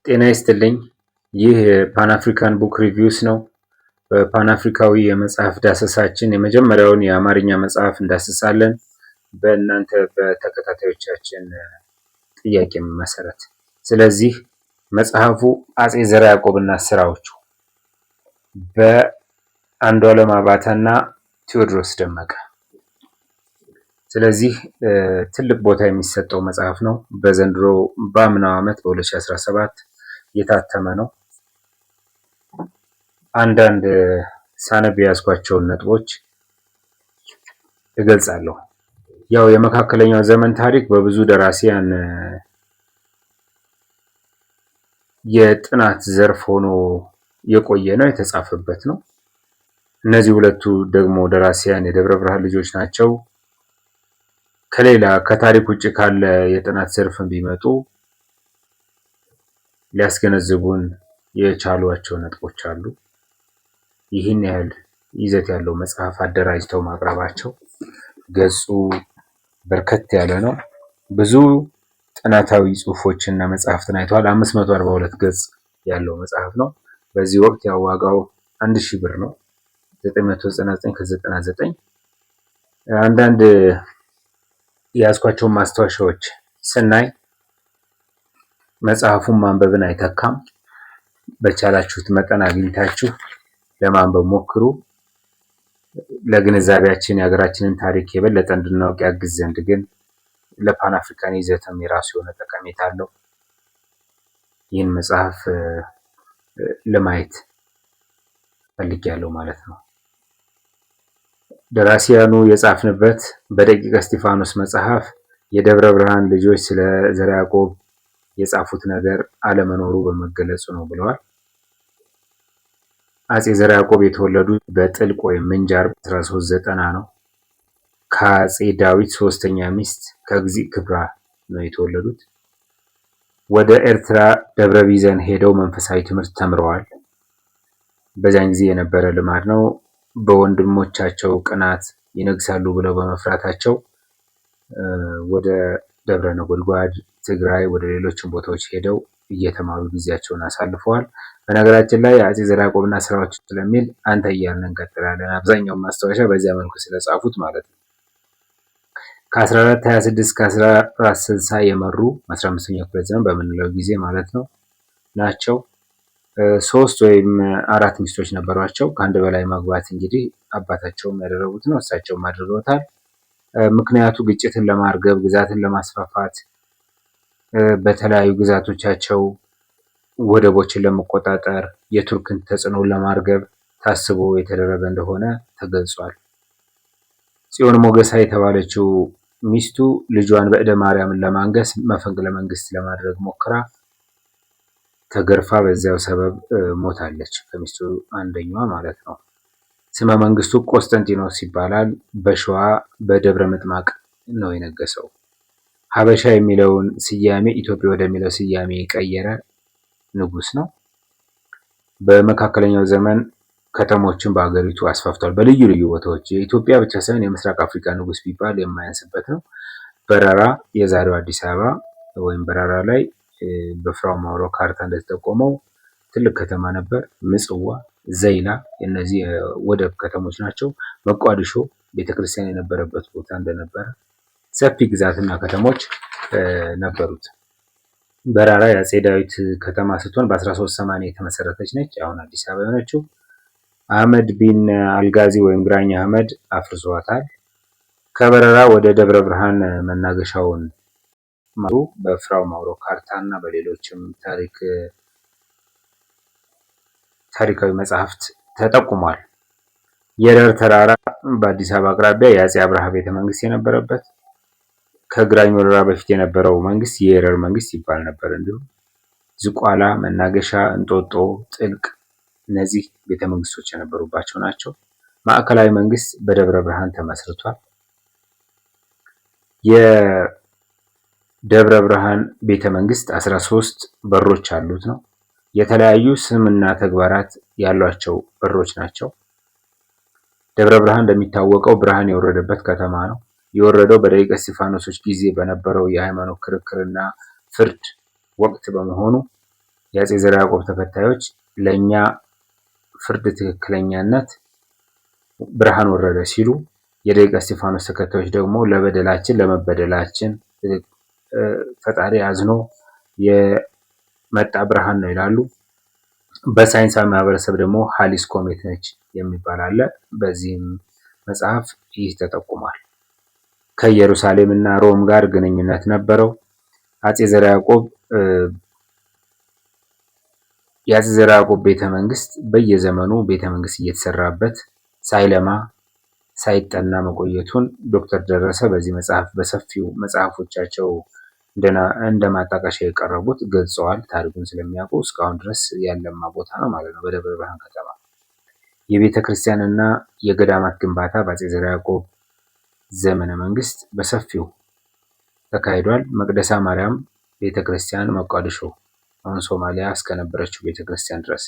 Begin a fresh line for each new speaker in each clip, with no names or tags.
ጤና ይስጥልኝ። ይህ Pan African Book Reviews ነው። በፓን አፍሪካዊ የመጽሐፍ ዳሰሳችን የመጀመሪያውን የአማርኛ መጽሐፍ እንዳስሳለን በእናንተ በተከታታዮቻችን ጥያቄ መሰረት። ስለዚህ መጽሐፉ አፄ ዘርዓ ያዕቆብና ስራዎቹ በአንዱዓለም አባተና ቴዎድሮስ ደመቀ። ስለዚህ ትልቅ ቦታ የሚሰጠው መጽሐፍ ነው። በዘንድሮ በአምናው ዓመት በ2017 የታተመ ነው። አንዳንድ ሳነብ የያዝኳቸውን ነጥቦች እገልጻለሁ። ያው የመካከለኛው ዘመን ታሪክ በብዙ ደራሲያን የጥናት ዘርፍ ሆኖ የቆየ ነው፣ የተጻፈበት ነው። እነዚህ ሁለቱ ደግሞ ደራሲያን የደብረ ብርሃን ልጆች ናቸው። ከሌላ ከታሪክ ውጭ ካለ የጥናት ዘርፍን ቢመጡ ሊያስገነዝቡን የቻሏቸው ነጥቦች አሉ። ይህን ያህል ይዘት ያለው መጽሐፍ አደራጅተው ማቅረባቸው ገጹ በርከት ያለ ነው። ብዙ ጥናታዊ ጽሁፎችና መጽሐፍትን አይተዋል። 542 ገጽ ያለው መጽሐፍ ነው። በዚህ ወቅት ያው ዋጋው 1000 ብር ነው። 999 ከ99። አንዳንድ የያዝኳቸውን ማስታወሻዎች ስናይ መጽሐፉን ማንበብን አይተካም። በቻላችሁት መጠን አግኝታችሁ ለማንበብ ሞክሩ። ለግንዛቤያችን የሀገራችንን ታሪክ የበለጠ እንድናውቅ ያግዝ ዘንድ ግን ለፓን አፍሪካን ይዘትም የራሱ የሆነ ጠቀሜታ አለው። ይህን መጽሐፍ ለማየት ፈልጌያለሁ ማለት ነው። ደራሲያኑ የጻፍንበት በደቂቀ እስጢፋኖስ መጽሐፍ የደብረ ብርሃን ልጆች ስለ ዘርዓ ያዕቆብ የጻፉት ነገር አለመኖሩ በመገለጹ ነው ብለዋል። አፄ ዘርዓ ያዕቆብ የተወለዱት በጥልቅ ወይም ምንጃር 1390 ነው። ከአፄ ዳዊት ሶስተኛ ሚስት ከግዚእ ክብራ ነው የተወለዱት። ወደ ኤርትራ ደብረ ቢዘን ሄደው መንፈሳዊ ትምህርት ተምረዋል። በዚያን ጊዜ የነበረ ልማድ ነው። በወንድሞቻቸው ቅናት ይነግሳሉ ብለው በመፍራታቸው ወደ ደብረ ነጎድጓድ፣ ትግራይ፣ ወደ ሌሎችም ቦታዎች ሄደው እየተማሩ ጊዜያቸውን አሳልፈዋል። በነገራችን ላይ አፄ ዘርዓ ያዕቆብና ስራዎች ስለሚል አንተ እያልን እንቀጥላለን። አብዛኛውን ማስታወሻ በዚያ መልኩ ስለጻፉት ማለት ነው። ከ1426 እስከ 1460 የመሩ 15ኛው ክፍለ ዘመን በምንለው ጊዜ ማለት ነው ናቸው። ሶስት ወይም አራት ሚስቶች ነበሯቸው። ከአንድ በላይ ማግባት እንግዲህ አባታቸውም ያደረጉት ነው፣ እሳቸውም አድርገውታል። ምክንያቱ ግጭትን ለማርገብ፣ ግዛትን ለማስፋፋት፣ በተለያዩ ግዛቶቻቸው ወደቦችን ለመቆጣጠር፣ የቱርክን ተጽዕኖ ለማርገብ ታስቦ የተደረገ እንደሆነ ተገልጿል። ጽዮን ሞገሳ የተባለችው ሚስቱ ልጇን በእደ ማርያምን ለማንገስ መፈንቅለ መንግስት ለማድረግ ሞክራ ተገርፋ በዚያው ሰበብ ሞታለች። ከሚስቱ አንደኛዋ ማለት ነው። ስመ መንግስቱ ቆስጠንጢኖስ ይባላል። በሸዋ በደብረ ምጥማቅ ነው የነገሰው። ሀበሻ የሚለውን ስያሜ ኢትዮጵያ ወደሚለው ስያሜ የቀየረ ንጉስ ነው። በመካከለኛው ዘመን ከተሞችን በሀገሪቱ አስፋፍቷል። በልዩ ልዩ ቦታዎች የኢትዮጵያ ብቻ ሳይሆን የምስራቅ አፍሪካ ንጉስ ቢባል የማያንስበት ነው። በረራ የዛሬው አዲስ አበባ ወይም በረራ ላይ በፍራው ማውሮ ካርታ እንደተጠቆመው ትልቅ ከተማ ነበር። ምጽዋ፣ ዘይላ እነዚህ የወደብ ከተሞች ናቸው። መቋዲሾ ቤተክርስቲያን የነበረበት ቦታ እንደነበረ ሰፊ ግዛትና ከተሞች ነበሩት። በራራ የአፄ ዳዊት ከተማ ስትሆን በ1380 የተመሰረተች ነች። አሁን አዲስ አበባ የሆነችው አህመድ ቢን አልጋዚ ወይም ግራኝ አህመድ አፍርሷታል። ከበረራ ወደ ደብረ ብርሃን መናገሻውን በፍራው ማውሮ ካርታ እና በሌሎችም ታሪካዊ መጽሐፍት ተጠቁሟል። የረር ተራራ በአዲስ አበባ አቅራቢያ የአፄ አብርሃ ቤተ መንግስት የነበረበት ከግራኝ ወረራ በፊት የነበረው መንግስት የየረር መንግስት ይባል ነበር። እንዲሁም ዝቋላ፣ መናገሻ፣ እንጦጦ፣ ጥልቅ እነዚህ ቤተ መንግስቶች የነበሩባቸው ናቸው። ማዕከላዊ መንግስት በደብረ ብርሃን ተመስርቷል። የደብረ ብርሃን ቤተ መንግስት 13 በሮች ያሉት ነው። የተለያዩ ስምና ተግባራት ያሏቸው በሮች ናቸው። ደብረ ብርሃን እንደሚታወቀው ብርሃን የወረደበት ከተማ ነው። የወረደው በደቂቀ እስጢፋኖሶች ጊዜ በነበረው የሃይማኖት ክርክርና ፍርድ ወቅት በመሆኑ የአፄ ዘርዓ ያዕቆብ ተከታዮች ለእኛ ፍርድ ትክክለኛነት ብርሃን ወረደ ሲሉ፣ የደቂቀ እስጢፋኖስ ተከታዮች ደግሞ ለበደላችን ለመበደላችን ፈጣሪ አዝኖ የመጣ ብርሃን ነው ይላሉ። በሳይንሳዊ ማህበረሰብ ደግሞ Halley's Comet ነች የሚባል አለ። በዚህም መጽሐፍ ይህ ተጠቁሟል። ከኢየሩሳሌም እና ሮም ጋር ግንኙነት ነበረው። አፄ ዘርዓ ያዕቆብ የአፄ ዘርዓ ያዕቆብ ቤተ መንግስት በየዘመኑ ቤተ መንግስት እየተሰራበት ሳይለማ ሳይጠና መቆየቱን ዶክተር ደረሰ በዚህ መጽሐፍ በሰፊው መጽሐፎቻቸው እንደ ማጣቀሻ የቀረቡት ገልጸዋል። ታሪኩን ስለሚያውቁ እስካሁን ድረስ ያለማ ቦታ ነው ማለት ነው። በደብረ ብርሃን ከተማ የቤተ ክርስቲያንና የገዳማት ግንባታ በአፄ ዘርዓ ያዕቆብ ዘመነ መንግስት በሰፊው ተካሂዷል። መቅደሳ ማርያም ቤተ ክርስቲያን ሞቃዲሾ አሁን ሶማሊያ እስከነበረችው ቤተ ክርስቲያን ድረስ፣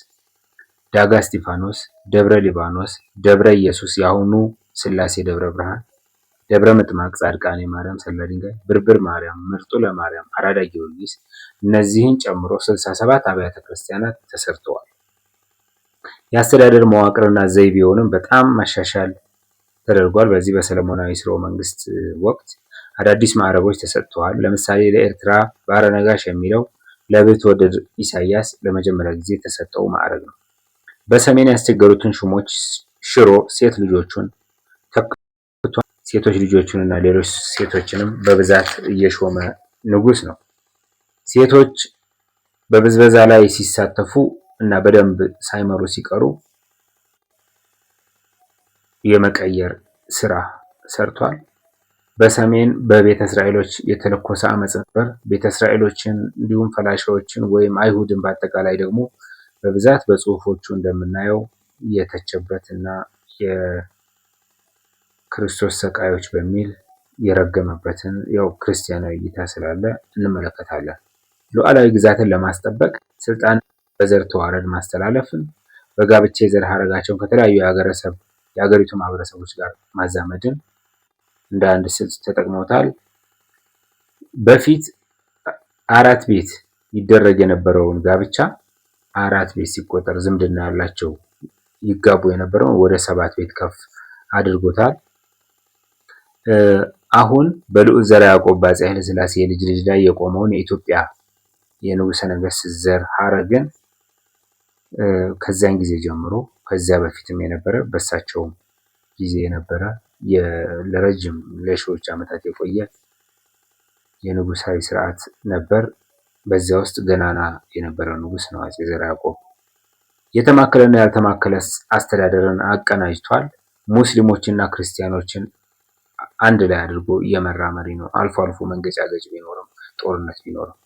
ዳጋ እስጢፋኖስ፣ ደብረ ሊባኖስ፣ ደብረ ኢየሱስ የአሁኑ ስላሴ ደብረ ብርሃን፣ ደብረ ምጥማቅ ጻድቃኔ ማርያም ሰላ ድንጋይ፣ ብርብር ማርያም፣ ምርጡ ለማርያም፣ አራዳ ጊዮርጊስ እነዚህን ጨምሮ 67 አብያተ ክርስቲያናት ተሰርተዋል። የአስተዳደር መዋቅርና ዘይቤውንም በጣም ማሻሻል ተደርጓል። በዚህ በሰለሞናዊ ስርወ መንግስት ወቅት አዳዲስ ማዕረጎች ተሰጥተዋል። ለምሳሌ ለኤርትራ ባህረ ነጋሽ የሚለው ለብትወደድ ኢሳያስ ለመጀመሪያ ጊዜ የተሰጠው ማዕረግ ነው። በሰሜን ያስቸገሩትን ሹሞች ሽሮ ሴት ልጆቹን ተክቷል። ሴቶች ልጆቹን እና ሌሎች ሴቶችንም በብዛት እየሾመ ንጉስ ነው። ሴቶች በብዝበዛ ላይ ሲሳተፉ እና በደንብ ሳይመሩ ሲቀሩ የመቀየር ስራ ሰርቷል። በሰሜን በቤተ እስራኤሎች የተለኮሰ አመፅ ነበር። ቤተ እስራኤሎችን እንዲሁም ፈላሻዎችን ወይም አይሁድን በአጠቃላይ ደግሞ በብዛት በጽሁፎቹ እንደምናየው የተቸበት እና የክርስቶስ ሰቃዮች በሚል የረገመበትን ያው ክርስቲያናዊ እይታ ስላለ እንመለከታለን። ሉዓላዊ ግዛትን ለማስጠበቅ ስልጣን በዘር ተዋረድ ማስተላለፍን፣ በጋብቻ የዘር ሀረጋቸውን ከተለያዩ የሀገሪቱ ማህበረሰቦች ጋር ማዛመድን እንደ አንድ ስልት ተጠቅመውታል። በፊት አራት ቤት ይደረግ የነበረውን ጋብቻ አራት ቤት ሲቆጠር ዝምድና ያላቸው ይጋቡ የነበረውን ወደ 7 ቤት ከፍ አድርጎታል። አሁን በልዑል ዘርዓ ያዕቆብ በአፄ ኃይለ ሥላሴ የልጅ ልጅ ላይ የቆመውን የኢትዮጵያ የንጉሠ ነገሥት ዘር ሀረግን ከዚያን ጊዜ ጀምሮ ከዚያ በፊትም የነበረ በሳቸውም ጊዜ የነበረ ለረጅም ለሺዎች ዓመታት የቆየ የንጉሳዊ ስርዓት ነበር። በዚያ ውስጥ ገናና የነበረ ንጉስ ነው አፄ ዘርዓ ያዕቆብ። የተማከለና ያልተማከለ አስተዳደርን አቀናጅቷል። ሙስሊሞችና ክርስቲያኖችን አንድ ላይ አድርጎ የመራ መሪ ነው። አልፎ አልፎ መንገጫገጭ ቢኖርም ጦርነት ቢኖርም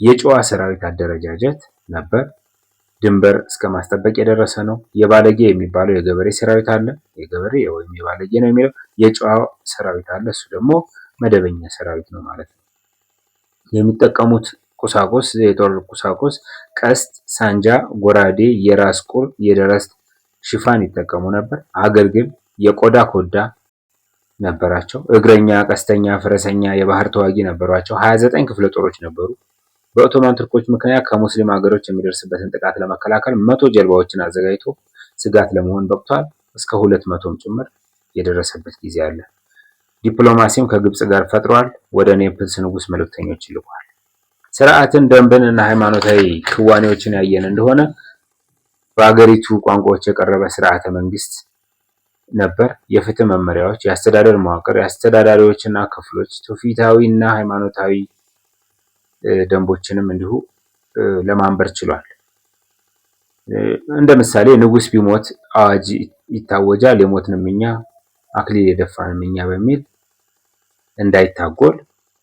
የጨዋ ሰራዊት አደረጃጀት ነበር። ድንበር እስከ ማስጠበቅ የደረሰ ነው። የባለጌ የሚባለው የገበሬ ሰራዊት አለ። የገበሬ ወይም የባለጌ ነው የሚለው የጨዋ ሰራዊት አለ። እሱ ደግሞ መደበኛ ሰራዊት ነው ማለት ነው። የሚጠቀሙት ቁሳቁስ የጦር ቁሳቁስ ቀስት፣ ሳንጃ፣ ጎራዴ፣ የራስ ቁር፣ የደረት ሽፋን ይጠቀሙ ነበር። አገልግል፣ የቆዳ ኮዳ ነበራቸው። እግረኛ፣ ቀስተኛ፣ ፈረሰኛ፣ የባህር ተዋጊ ነበሯቸው። 29 ክፍለ ጦሮች ነበሩ። በኦቶማን ቱርኮች ምክንያት ከሙስሊም ሀገሮች የሚደርስበትን ጥቃት ለመከላከል 100 ጀልባዎችን አዘጋጅቶ ስጋት ለመሆን በቅቷል። እስከ 200ም ጭምር የደረሰበት ጊዜ አለ። ዲፕሎማሲም ከግብጽ ጋር ፈጥሯል። ወደ ኔፕልስ ንጉስ መልእክተኞች ይልኳል። ስርዓትን፣ ደንብን እና ሃይማኖታዊ ክዋኔዎችን ያየን እንደሆነ በአገሪቱ ቋንቋዎች የቀረበ ስርዓተ መንግስት ነበር። የፍትህ መመሪያዎች፣ የአስተዳደር መዋቅር፣ የአስተዳዳሪዎችና ክፍሎች፣ ትውፊታዊ እና ሃይማኖታዊ ደንቦችንም እንዲሁ ለማንበር ችሏል። እንደ ምሳሌ ንጉስ ቢሞት አዋጅ ይታወጃል። የሞትንም እኛ አክሊል የደፋንም እኛ በሚል እንዳይታጎል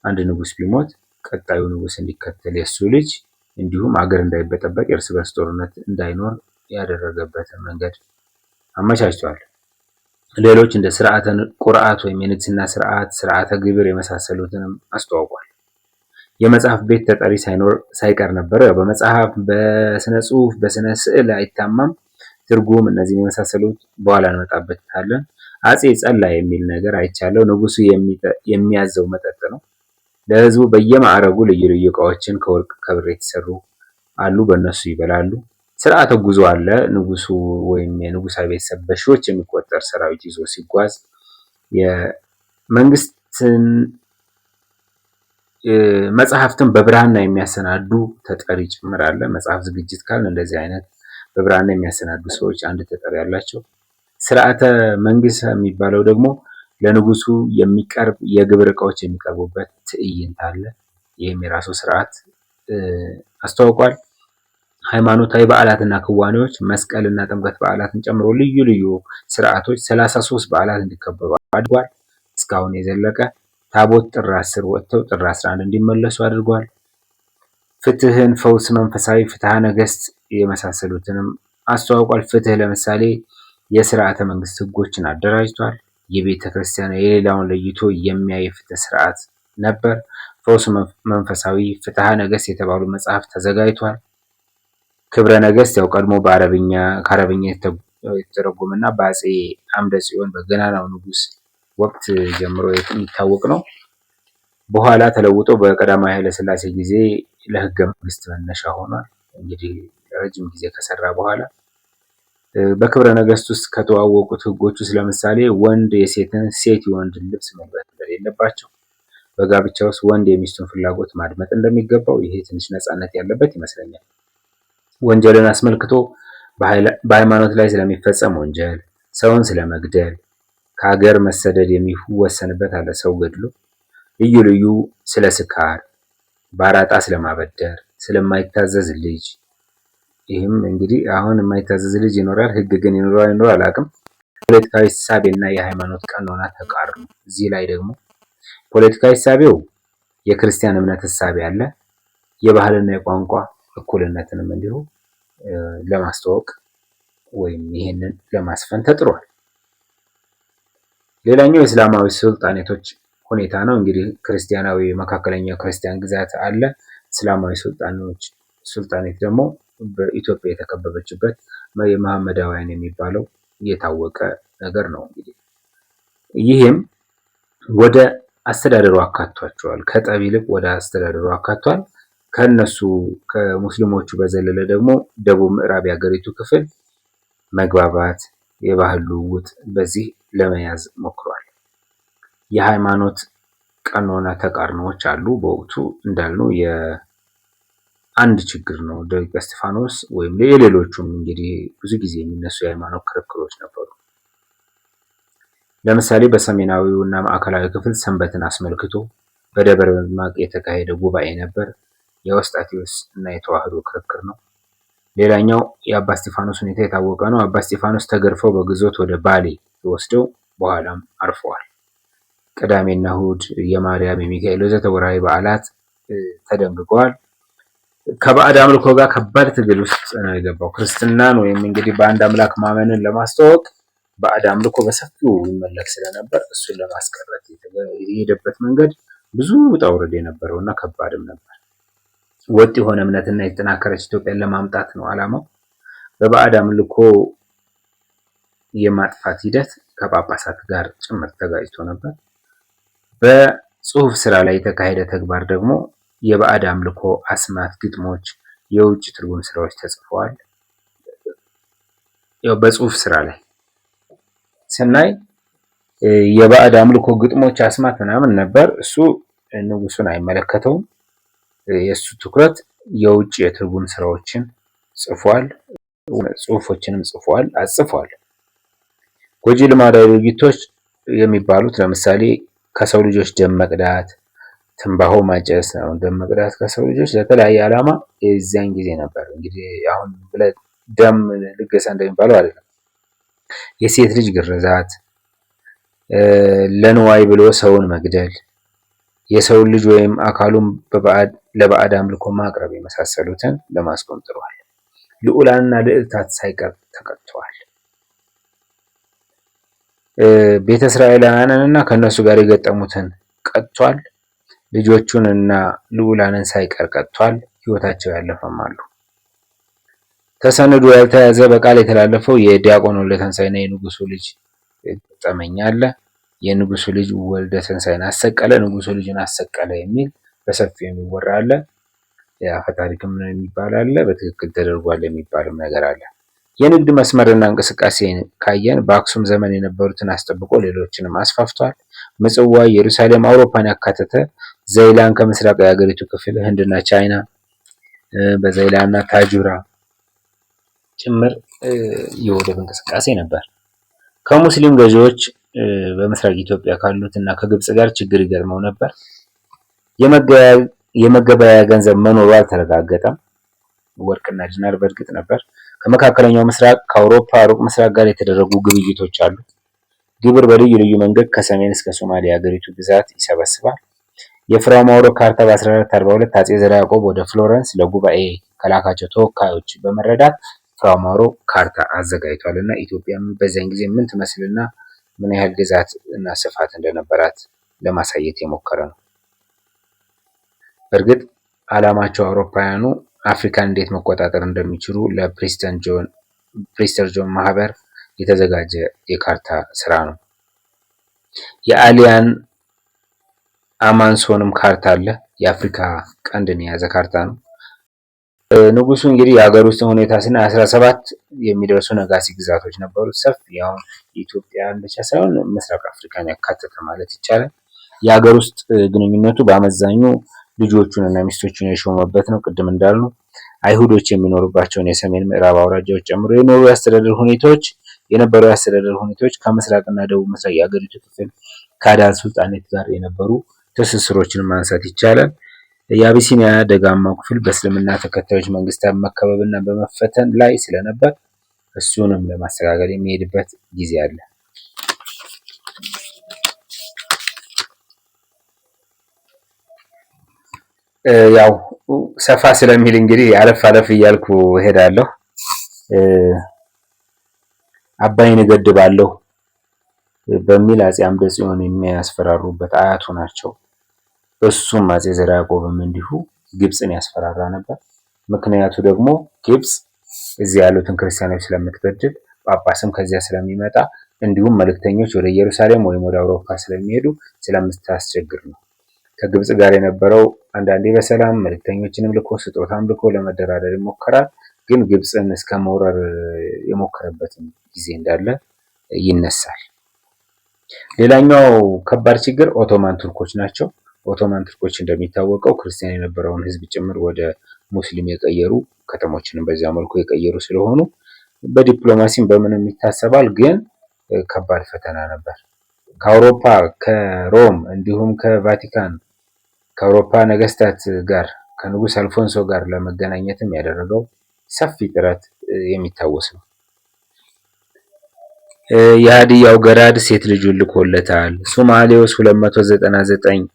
አንድ ንጉስ ቢሞት ቀጣዩ ንጉስ እንዲከተል የእሱ ልጅ እንዲሁም አገር እንዳይበጠበቅ የእርስ በርስ ጦርነት እንዳይኖር ያደረገበትን መንገድ አመቻችቷል። ሌሎች እንደ ስርዓተ ቁርአት ወይም የንግስና ስርዓት፣ ስርዓተ ግብር የመሳሰሉትንም አስተዋውቋል። የመጽሐፍ ቤት ተጠሪ ሳይኖር ሳይቀር ነበረ። በመጽሐፍ በስነ ጽሁፍ፣ በስነ ስዕል አይታማም። ትርጉም እነዚህን የመሳሰሉት በኋላ እንመጣበታለን። አፄ ጸላ የሚል ነገር አይቻለው። ንጉሱ የሚያዘው መጠጥ ነው። ለህዝቡ በየማዕረጉ ልዩ ልዩ እቃዎችን ከወርቅ ከብር የተሰሩ አሉ፣ በእነሱ ይበላሉ። ስርዓተ ጉዞ አለ። ንጉሱ ወይም የንጉሳዊ ቤተሰብ በሺዎች የሚቆጠር ሰራዊት ይዞ ሲጓዝ የመንግስትን መጽሐፍትን በብራና የሚያሰናዱ ተጠሪ ጭምር አለ። መጽሐፍ ዝግጅት ካልን እንደዚህ አይነት በብራና የሚያሰናዱ ሰዎች አንድ ተጠሪ አላቸው። ስርዓተ መንግስት የሚባለው ደግሞ ለንጉሱ የሚቀርብ የግብር እቃዎች የሚቀርቡበት ትዕይንት አለ። ይህም የራሱ ስርዓት አስተዋውቋል። ሃይማኖታዊ በዓላትና ክዋኔዎች መስቀልና ጥምቀት በዓላትን ጨምሮ ልዩ ልዩ ስርዓቶች 33 በዓላት እንዲከበሩ አድርጓል። እስካሁን የዘለቀ ታቦት ጥር 10 ወጥተው ጥር 11 እንዲመለሱ አድርጓል። ፍትህን፣ ፈውስ፣ መንፈሳዊ ፍትሐ ነገስት የመሳሰሉትንም አስተዋውቋል። ፍትህ ለምሳሌ የስርዓተ መንግስት ህጎችን አደራጅቷል። የቤተ ክርስቲያን የሌላውን ለይቶ የሚያይ የፍትህ ስርዓት ነበር። ፈውስ መንፈሳዊ፣ ፍትሐ ነገስት የተባሉ መጽሐፍ ተዘጋጅቷል። ክብረ ነገስት ያው ቀድሞ በአረብኛ ከአረብኛ የተተረጎመ እና በአፄ አምደ ጽዮን በገናናው ንጉስ ወቅት ጀምሮ የሚታወቅ ነው። በኋላ ተለውጦ በቀዳማዊ ኃይለ ሥላሴ ጊዜ ለህገ መንግስት መነሻ ሆኗል። እንግዲህ ረጅም ጊዜ ከሰራ በኋላ በክብረ ነገስት ውስጥ ከተዋወቁት ህጎች ውስጥ ለምሳሌ ወንድ የሴትን ሴት የወንድን ልብስ መልበስ እንደሌለባቸው፣ በጋብቻ ውስጥ ወንድ የሚስቱን ፍላጎት ማድመጥ እንደሚገባው፣ ይሄ ትንሽ ነፃነት ያለበት ይመስለኛል። ወንጀልን አስመልክቶ በሃይማኖት ላይ ስለሚፈጸም ወንጀል፣ ሰውን ስለመግደል፣ ከሀገር መሰደድ የሚወሰንበት አለ። ሰው ገድሎ ልዩ ልዩ ስለ ስካር፣ ባራጣ ስለማበደር፣ ስለማይታዘዝ ልጅ ይህም እንግዲህ አሁን የማይታዘዝ ልጅ ይኖራል፣ ህግ ግን ይኖራል ይኖራል አላውቅም። ፖለቲካዊ እሳቤና የሃይማኖት ቀኖና ተቃርኖ እዚህ ላይ ደግሞ ፖለቲካዊ እሳቤው የክርስቲያን እምነት እሳቤ አለ። የባህልና የቋንቋ እኩልነትንም እንዲሁ ለማስተዋወቅ ወይም ይሄንን ለማስፈን ተጥሯል። ሌላኛው የእስላማዊ ሱልጣኔቶች ሁኔታ ነው። እንግዲህ ክርስቲያናዊ መካከለኛው ክርስቲያን ግዛት አለ። እስላማዊ ሱልጣኔት ደግሞ በኢትዮጵያ የተከበበችበት የመሐመዳውያን የሚባለው የታወቀ ነገር ነው። እንግዲህ ይህም ወደ አስተዳደሩ አካቷቸዋል። ከጠብ ይልቅ ወደ አስተዳደሩ አካቷል። ከነሱ ከሙስሊሞቹ በዘለለ ደግሞ ደቡብ ምዕራብ የሀገሪቱ ክፍል መግባባት፣ የባህል ልውውጥ በዚህ ለመያዝ ሞክሯል። የሃይማኖት ቀኖና ተቃርኖዎች አሉ። በወቅቱ እንዳልነው የአንድ ችግር ነው። ደቂቀ እስጢፋኖስ ወይም የሌሎቹም እንግዲህ ብዙ ጊዜ የሚነሱ የሃይማኖት ክርክሮች ነበሩ። ለምሳሌ በሰሜናዊው እና ማዕከላዊ ክፍል ሰንበትን አስመልክቶ በደብረ ምጥማቅ የተካሄደ ጉባኤ ነበር። የኤዎስጣቴዎስ እና የተዋህዶ ክርክር ነው። ሌላኛው የአባ እስጢፋኖስ ሁኔታ የታወቀ ነው። አባ እስጢፋኖስ ተገርፈው በግዞት ወደ ባሌ ተወስደው በኋላም አርፈዋል። ቅዳሜና እሁድ የማርያም የሚካኤል ወዘተ ወርሃዊ በዓላት ተደንግገዋል። ከባዕድ አምልኮ ጋር ከባድ ትግል ውስጥ ነው የገባው። ክርስትናን ወይም እንግዲህ በአንድ አምላክ ማመንን ለማስተዋወቅ ባዕድ አምልኮ በሰፊው ይመለክ ስለነበር እሱን ለማስቀረት የሄደበት መንገድ ብዙ ውጣ ውረድ የነበረው እና ከባድም ነበር። ወጥ የሆነ እምነትና የተጠናከረች ኢትዮጵያን ለማምጣት ነው ዓላማው። በባዕድ አምልኮ የማጥፋት ሂደት ከጳጳሳት ጋር ጭምር ተጋጭቶ ነበር። በጽሁፍ ስራ ላይ የተካሄደ ተግባር ደግሞ የባዕድ አምልኮ አስማት፣ ግጥሞች፣ የውጭ ትርጉም ስራዎች ተጽፈዋል። ያው በጽሁፍ ስራ ላይ ስናይ የባዕድ አምልኮ ግጥሞች፣ አስማት ምናምን ነበር። እሱ ንጉሱን አይመለከተውም። የእሱ ትኩረት የውጭ የትርጉም ስራዎችን ጽፏል። ጽሁፎችንም ጽፏል አጽፏል። ጎጂ ልማዳዊ ድርጊቶች የሚባሉት ለምሳሌ ከሰው ልጆች ደም መቅዳት፣ ትንባሆ ማጨስ ነው። ደም መቅዳት ከሰው ልጆች ለተለያየ ዓላማ የዚያን ጊዜ ነበር። እንግዲህ አሁን ደም ልገሳ እንደሚባለው አይደለም። የሴት ልጅ ግርዛት፣ ለንዋይ ብሎ ሰውን መግደል፣ የሰውን ልጅ ወይም አካሉን ለባዕድ አምልኮ ማቅረብ የመሳሰሉትን ለማስቆም ጥሯል። ልዑላንና ልዕልታት ሳይቀር ተቀጥተዋል። ቤተ እስራኤላውያንንና ከእነሱ ጋር የገጠሙትን ቀጥቷል። ልጆቹን እና ልዑላንን ሳይቀር ቀጥቷል። ሕይወታቸው ያለፈም አሉ። ተሰንዶ ያልተያዘ በቃል የተላለፈው የዲያቆን ወልደ ትንሳኤና የንጉሱ ልጅ ገጠመኝ አለ። የንጉሱ ልጅ ወልደ ትንሳኤን አሰቀለ፣ ንጉሱ ልጅን አሰቀለ የሚል በሰፊው የሚወራ አለ። የአፈ ታሪክም የሚባል አለ፣ በትክክል ተደርጓል የሚባልም ነገር አለ። የንግድ መስመርና እንቅስቃሴ ካየን በአክሱም ዘመን የነበሩትን አስጠብቆ ሌሎችንም አስፋፍቷል። ምጽዋ፣ ኢየሩሳሌም፣ አውሮፓን ያካተተ ዘይላን ከምስራቅ የሀገሪቱ ክፍል ህንድና ቻይና በዘይላና ታጁራ ጭምር የወደብ እንቅስቃሴ ነበር። ከሙስሊም ገዢዎች በምስራቅ ኢትዮጵያ ካሉት እና ከግብፅ ጋር ችግር ይገጥመው ነበር። የመገበያያ ገንዘብ መኖሩ አልተረጋገጠም። ወርቅና ዲናር በእርግጥ ነበር። ከመካከለኛው ምስራቅ ከአውሮፓ ሩቅ ምስራቅ ጋር የተደረጉ ግብይቶች አሉ። ግብር በልዩ ልዩ መንገድ ከሰሜን እስከ ሶማሊያ የሀገሪቱ ግዛት ይሰበስባል። የፍራ ማውሮ ካርታ በ1442 አጼ ዘርዓ ያዕቆብ ወደ ፍሎረንስ ለጉባኤ ከላካቸው ተወካዮች በመረዳት ፍራ ማውሮ ካርታ አዘጋጅቷል እና ኢትዮጵያ በዚያን ጊዜ ምን ትመስልና ምን ያህል ግዛት እና ስፋት እንደነበራት ለማሳየት የሞከረ ነው። በእርግጥ ዓላማቸው አውሮፓውያኑ አፍሪካን እንዴት መቆጣጠር እንደሚችሉ ለፕሪስተር ጆን ማህበር የተዘጋጀ የካርታ ስራ ነው። የአሊያን አማንሶንም ካርታ አለ። የአፍሪካ ቀንድን የያዘ ካርታ ነው። ንጉሱ እንግዲህ የሀገር ውስጥ ሁኔታ ስናይ 17 የሚደርሱ ነጋሲ ግዛቶች ነበሩት። ሰፊ ያሁን የኢትዮጵያን ብቻ ሳይሆን ምስራቅ አፍሪካን ያካተተ ማለት ይቻላል። የሀገር ውስጥ ግንኙነቱ በአመዛኙ ልጆቹን እና ሚስቶቹን የሾመበት ነው። ቅድም እንዳልነው አይሁዶች የሚኖሩባቸውን የሰሜን ምዕራብ አውራጃዎች ጨምሮ የኖሩ የአስተዳደር ሁኔታዎች የነበሩ የአስተዳደር ሁኔታዎች ከምስራቅና ደቡብ ምስራቅ የሀገሪቱ ክፍል ከአዳል ሱልጣኔት ጋር የነበሩ ትስስሮችን ማንሳት ይቻላል። የአቢሲኒያ ደጋማው ክፍል በእስልምና ተከታዮች መንግስታት መከበብና በመፈተን ላይ ስለነበር እሱንም ለማስተካከል የሚሄድበት ጊዜ አለ። ያው ሰፋ ስለሚል እንግዲህ አለፍ አለፍ እያልኩ እሄዳለሁ። አባይን እገድባለሁ በሚል አፄ አምደ ጽዮን የሚያስፈራሩበት አያቱ ናቸው። እሱም አፄ ዘርዓ ያዕቆብም እንዲሁ ግብፅን ያስፈራራ ነበር። ምክንያቱ ደግሞ ግብፅ እዚህ ያሉትን ክርስቲያኖች ስለምትበድል፣ ጳጳስም ከዚያ ስለሚመጣ፣ እንዲሁም መልእክተኞች ወደ ኢየሩሳሌም ወይም ወደ አውሮፓ ስለሚሄዱ ስለምታስቸግር ነው። ከግብፅ ጋር የነበረው አንዳንዴ በሰላም መልእክተኞችንም ልኮ ስጦታም ልኮ ለመደራደር ይሞከራል። ግን ግብፅን እስከ መውረር የሞከረበትም ጊዜ እንዳለ ይነሳል። ሌላኛው ከባድ ችግር ኦቶማን ቱርኮች ናቸው። ኦቶማን ቱርኮች እንደሚታወቀው ክርስቲያን የነበረውን ሕዝብ ጭምር ወደ ሙስሊም የቀየሩ ከተሞችንም በዚያ መልኩ የቀየሩ ስለሆኑ በዲፕሎማሲም በምንም ይታሰባል። ግን ከባድ ፈተና ነበር። ከአውሮፓ ከሮም እንዲሁም ከቫቲካን ከአውሮፓ ነገስታት ጋር ከንጉስ አልፎንሶ ጋር ለመገናኘትም ያደረገው ሰፊ ጥረት የሚታወስ ነው። የሀዲያው ገራድ ሴት ልጁን ልኮለታል። ሶማሌ ውስጥ 299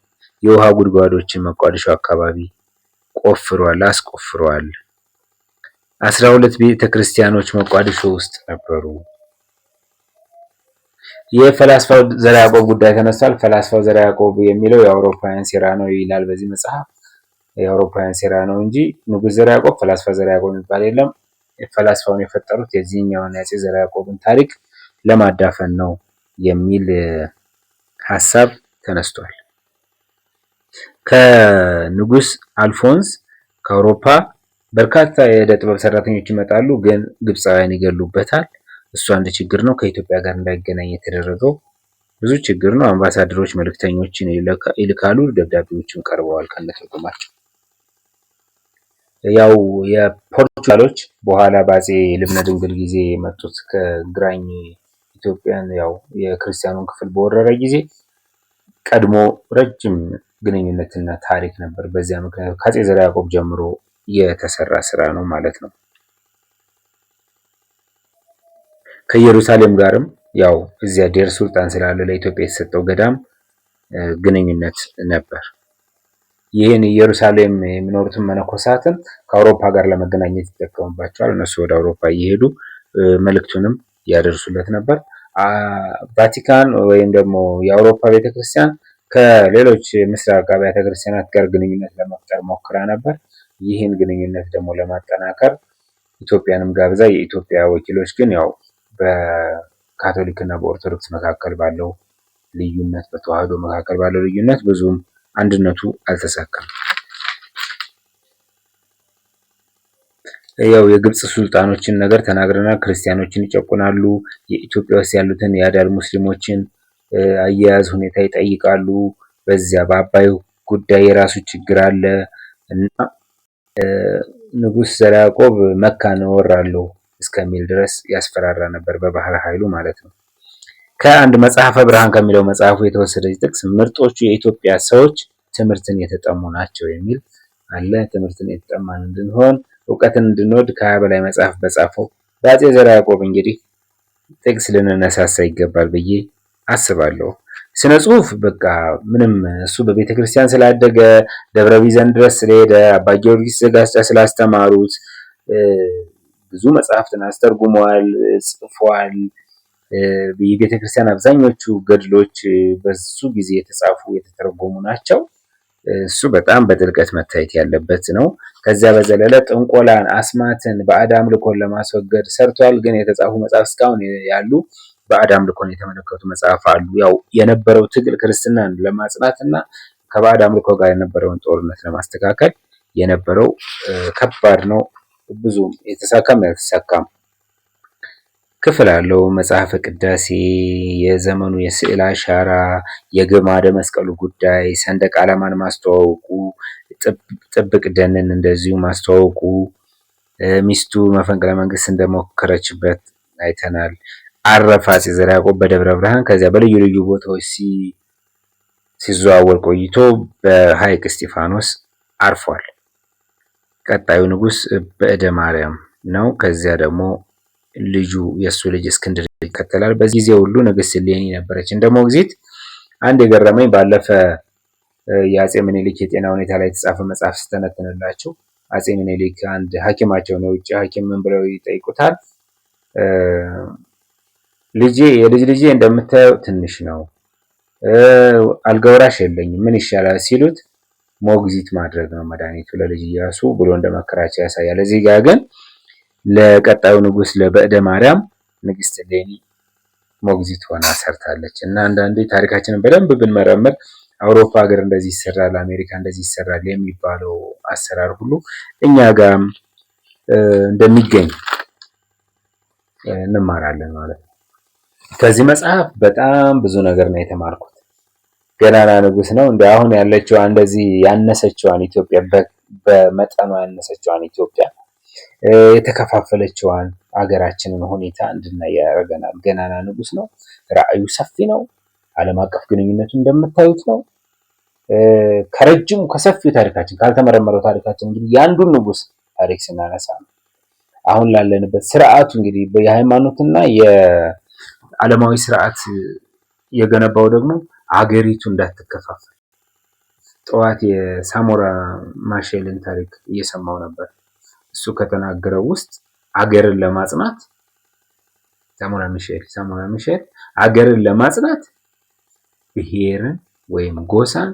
የውሃ ጉድጓዶችን መቋዲሾ አካባቢ ቆፍሯል አስቆፍሯል። 12 ቤተ ክርስቲያኖች መቋዲሾ ውስጥ ነበሩ። የፈላስፋው ዘርዓ ያዕቆብ ጉዳይ ተነስቷል። ፈላስፋው ዘርዓ ያዕቆብ የሚለው የአውሮፓውያን ሴራ ነው ይላል በዚህ መጽሐፍ። የአውሮፓውያን ሴራ ነው እንጂ ንጉሥ ዘርዓ ያዕቆብ ፈላስፋ ዘርዓ ያዕቆብ የሚባል የለም። ፈላስፋውን የፈጠሩት የዚህኛውን የአፄ ዘርዓ ያዕቆብን ታሪክ ለማዳፈን ነው የሚል ሀሳብ ተነስቷል። ከንጉስ አልፎንስ ከአውሮፓ በርካታ የእደ ጥበብ ሰራተኞች ይመጣሉ፣ ግን ግብፃውያን ይገሉበታል። እሱ አንድ ችግር ነው። ከኢትዮጵያ ጋር እንዳይገናኝ የተደረገው ብዙ ችግር ነው። አምባሳደሮች መልእክተኞችን ይልካሉ፣ ደብዳቤዎችም ቀርበዋል ከነትርጉማቸው። ያው የፖርቹጋሎች በኋላ በአፄ ልብነ ድንግል ጊዜ የመጡት ከግራኝ ኢትዮጵያን ያው የክርስቲያኑን ክፍል በወረረ ጊዜ ቀድሞ ረጅም ግንኙነትና ታሪክ ነበር። በዚያ ምክንያት ከአፄ ዘርዓ ያዕቆብ ጀምሮ የተሰራ ስራ ነው ማለት ነው። ከኢየሩሳሌም ጋርም ያው እዚያ ዴር ሱልጣን ስላለ ለኢትዮጵያ የተሰጠው ገዳም ግንኙነት ነበር። ይህን ኢየሩሳሌም የሚኖሩትን መነኮሳትን ከአውሮፓ ጋር ለመገናኘት ይጠቀሙባቸዋል። እነሱ ወደ አውሮፓ እየሄዱ መልእክቱንም ያደርሱለት ነበር። ቫቲካን ወይም ደግሞ የአውሮፓ ቤተክርስቲያን ከሌሎች ምስራቅ አብያተ ክርስቲያናት ጋር ግንኙነት ለመፍጠር ሞክራ ነበር። ይህን ግንኙነት ደግሞ ለማጠናከር ኢትዮጵያንም ጋብዛ የኢትዮጵያ ወኪሎች ግን ያው በካቶሊክ እና በኦርቶዶክስ መካከል ባለው ልዩነት በተዋህዶ መካከል ባለው ልዩነት ብዙም አንድነቱ አልተሳካም። ያው የግብፅ ሱልጣኖችን ነገር ተናግረናል። ክርስቲያኖችን ይጨቁናሉ። የኢትዮጵያ ውስጥ ያሉትን የአዳል ሙስሊሞችን አያያዝ ሁኔታ ይጠይቃሉ። በዚያ በአባይ ጉዳይ የራሱ ችግር አለ እና ንጉሥ ዘርዓ ያዕቆብ መካን እወራለሁ እስከሚል ድረስ ያስፈራራ ነበር፣ በባህር ኃይሉ ማለት ነው። ከአንድ መጽሐፈ ብርሃን ከሚለው መጽሐፉ የተወሰደች ጥቅስ ምርጦቹ የኢትዮጵያ ሰዎች ትምህርትን የተጠሙ ናቸው የሚል አለ። ትምህርትን የተጠማን እንድንሆን እውቀትን እንድንወድ ከ20 በላይ መጽሐፍ በጻፈው በአፄ ዘርዓ ያዕቆብ እንግዲህ ጥቅስ ልንነሳሳ ይገባል ብዬ አስባለሁ። ስነ ጽሁፍ በቃ ምንም እሱ በቤተ ክርስቲያን ስላደገ ደብረ ቢዘን ድረስ ስለሄደ አባ ጊዮርጊስ ዘጋስጫ ስላስተማሩት ብዙ መጽሐፍትን አስተርጉመዋል፣ ጽፏል። የቤተ ክርስቲያን አብዛኞቹ ገድሎች በሱ ጊዜ የተጻፉ የተተረጎሙ ናቸው። እሱ በጣም በጥልቀት መታየት ያለበት ነው። ከዚያ በዘለለ ጥንቆላን፣ አስማትን፣ ባዕድ አምልኮን ለማስወገድ ሰርቷል። ግን የተጻፉ መጽሐፍ እስካሁን ያሉ ባዕድ አምልኮን የተመለከቱ መጽሐፍ አሉ። ያው የነበረው ትግል ክርስትናን ለማጽናት እና ከባዕድ አምልኮ ጋር የነበረውን ጦርነት ለማስተካከል የነበረው ከባድ ነው። ብዙም የተሳካም ያልተሳካም ክፍል አለው። መጽሐፈ ቅዳሴ፣ የዘመኑ የስዕል አሻራ፣ የግማደ መስቀሉ ጉዳይ፣ ሰንደቅ ዓላማን ማስተዋወቁ፣ ጥብቅ ደንን እንደዚሁ ማስተዋወቁ፣ ሚስቱ መፈንቅለ መንግስት እንደሞከረችበት አይተናል። አረፈ አፄ ዘርዓ ያዕቆብ በደብረ ብርሃን። ከዚያ በልዩ ልዩ ቦታዎች ሲዘዋወር ቆይቶ በሐይቅ እስጢፋኖስ አርፏል። ቀጣዩ ንጉስ በእደ ማርያም ነው። ከዚያ ደግሞ ልጁ የእሱ ልጅ እስክንድር ይከተላል። በዚህ ጊዜ ሁሉ ንግስት እሌኒ ነበረች እንደ ሞግዚት። አንድ የገረመኝ ባለፈ የአፄ ምኒልክ የጤና ሁኔታ ላይ የተጻፈ መጽሐፍ ስተነትንላቸው አፄ ምኒልክ አንድ ሐኪማቸውን የውጭ ሐኪም ምን ብለው ይጠይቁታል? ልጄ የልጅ ልጄ እንደምታየው ትንሽ ነው፣ አልጋ ወራሽ የለኝም፣ ምን ይሻላል ሲሉት ሞግዚት ማድረግ ነው መድኃኒቱ ለልጅ ኢያሱ ብሎ እንደመከራቸው ያሳያል። እዚህ ጋር ግን ለቀጣዩ ንጉስ ለበእደ ማርያም ንግስት እሌኒ ሞግዚት ሆና ሰርታለች። እና አንዳንዴ ታሪካችንን በደንብ ብንመረምር አውሮፓ ሀገር እንደዚህ ይሰራል፣ አሜሪካ እንደዚህ ይሰራል የሚባለው አሰራር ሁሉ እኛ ጋርም እንደሚገኝ እንማራለን ማለት ነው። ከዚህ መጽሐፍ በጣም ብዙ ነገር ነው የተማርኩት። ገናና ንጉስ ነው። እንደ አሁን ያለችዋ እንደዚህ ያነሰችዋን ኢትዮጵያ በመጠኗ ያነሰችዋን ኢትዮጵያ የተከፋፈለችዋን አገራችንን ሁኔታ እንድናይ ያደርገናል። ገናና ንጉስ ነው። ራዕዩ ሰፊ ነው። ዓለም አቀፍ ግንኙነቱ እንደምታዩት ነው። ከረጅሙ ከሰፊው ታሪካችን ካልተመረመረው ታሪካችን እንግዲህ የአንዱን ንጉስ ታሪክ ስናነሳ ነው አሁን ላለንበት ስርዓቱ እንግዲህ የሃይማኖትና የዓለማዊ ስርዓት የገነባው ደግሞ አገሪቱ እንዳትከፋፈል። ጠዋት የሳሞራ ማሼልን ታሪክ እየሰማው ነበር። እሱ ከተናገረው ውስጥ አገርን ለማጽናት ሳሞራ ሚሼል አገርን ለማጽናት ብሔርን ወይም ጎሳን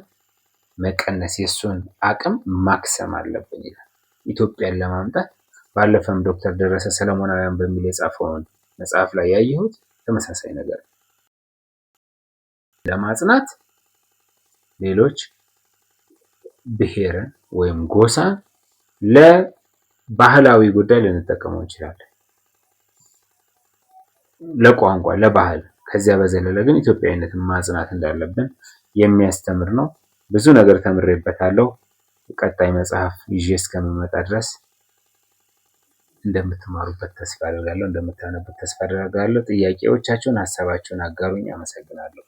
መቀነስ የእሱን አቅም ማክሰም አለብን ይላል። ኢትዮጵያን ለማምጣት ባለፈም ዶክተር ደረሰ ሰለሞናውያን በሚል የጻፈውን መጽሐፍ ላይ ያየሁት ተመሳሳይ ነገር ለማጽናት ሌሎች ብሔርን ወይም ጎሳን ለባህላዊ ጉዳይ ልንጠቀመው እንችላለን። ለቋንቋ፣ ለባህል። ከዚያ በዘለለ ግን ኢትዮጵያዊነትን ማጽናት እንዳለብን የሚያስተምር ነው። ብዙ ነገር ተምሬበታለሁ። ቀጣይ መጽሐፍ ይዤ እስከምመጣ ድረስ እንደምትማሩበት ተስፋ አደርጋለሁ። እንደምታነቡት ተስፋ አደርጋለሁ። ጥያቄዎቻችሁን፣ ሀሳባችሁን አጋሩኝ። አመሰግናለሁ።